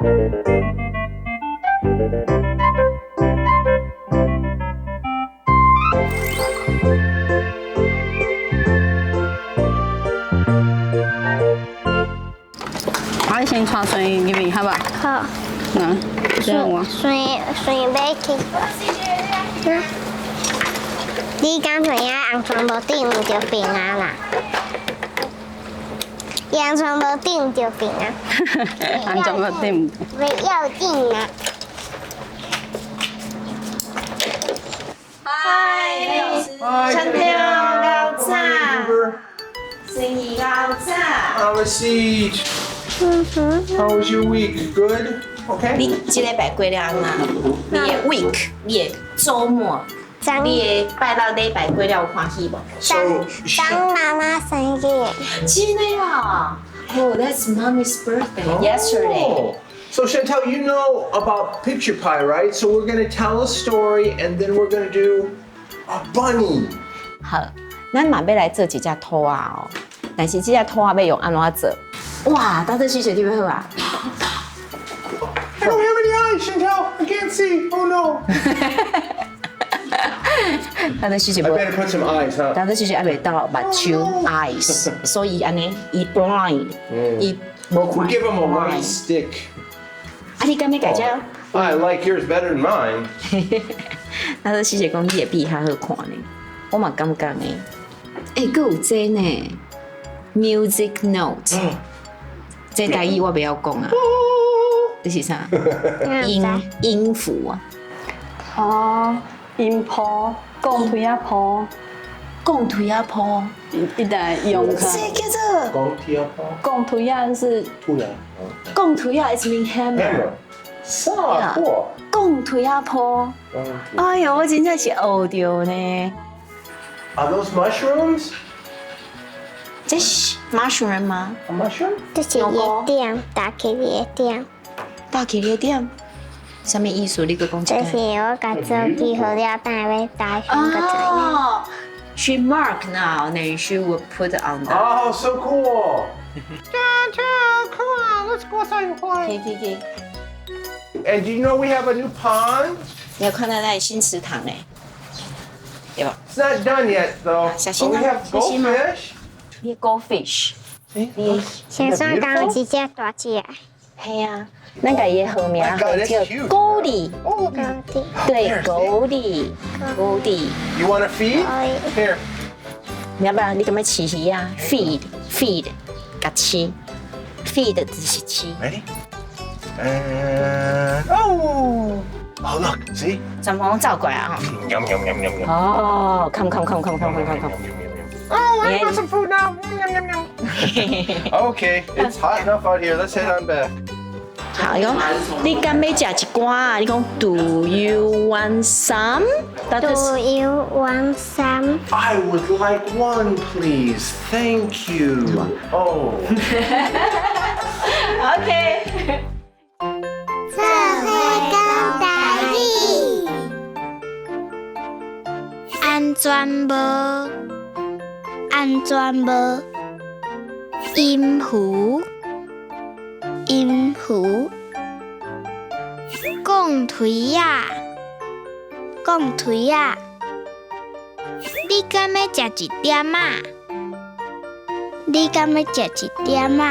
好，你先帶孫入去，好無？好。嗯，這樣我。孫孫欲去。你敢知影紅線無頂就平安啦？紅線無頂就平安。紅線無頂。袂要緊啊。嗨，餐廳夠早， Hi. 生意夠早。 Have a seat. How was your week? Good? Okay. 你這禮拜過了按怎？你的 week，你的週末，你的拜六禮拜過了有歡喜無？ So, 當媽媽生日。真的啊！Oh, that's mommy's birthday yesterday. Oh. So Chantel, you know about Picture Pie, right? So we're gonna tell a story and then we're gonna do a bunny. 好，咱嘛欲來做一隻兔仔哦，但是這隻兔仔欲用按怎做？哇，到底是誰佇欲好啊？ I don't have any eyes, Chantel. I can't see. Oh no. 到底是 I better put some eyes, huh? 到底是還袂到目睭 eyes，所以按呢，伊 blind，伊無看。 We give him a white stick. 啊，你敢欲共這？ I like yours better than mine. 那都是講你的筆較好看呢，我嘛感覺呢。欸，閣有這呢，music note，這台語我袂曉講啊。這是啥？音音符啊。哦，音譜，鋼槌仔譜。鋼槌仔譜。一台用。這叫做。鋼槌仔譜。鋼槌仔是。槌仔。鋼槌仔 is mean hammer。啥貨？鋼槌仔譜。哎呦，我真正是學著呢。 Are those mushrooms？這是 mushroom 嗎？A mushroom？這是一點，打開一點。打開一點，啥物意思？你閣講一這是我共做記號了，等下欲打上個怎樣？ She mark now, then she will put on the. Oh, so cool! Chantel, come on, let's go outside and play. 可以可以可以。 And do you know we have a new pond? 你有看到那新池塘呢？對吧？It's not done yet, though. 小心啊！We have goldfish. 你 goldfish。你先生剛一隻大隻。係啊，咱共伊號名叫 Goldie。對，Goldie，Goldie。 You wanna feed? Here. 你要不要？你敢欲飼魚啊？Feed，feed，共飼，feed 就是飼。 Ready? And oh, oh look, see? 全部攏走過來啊！ Yum yum yum yum yum. 哦，come come come come come come come. Oh, I want some food now. Yum yum yum. Okay, it's hot enough out here. Let's head on back. 好，伊講你敢欲食一寡啊？你講 Do you want some? Do you want some? I would like one, please. Thank you. Oh. Okay. 做伙講台語，安全帽，安全帽，音符，音符，鋼槌仔，鋼槌仔，你敢欲食一點仔？你敢欲食一點仔？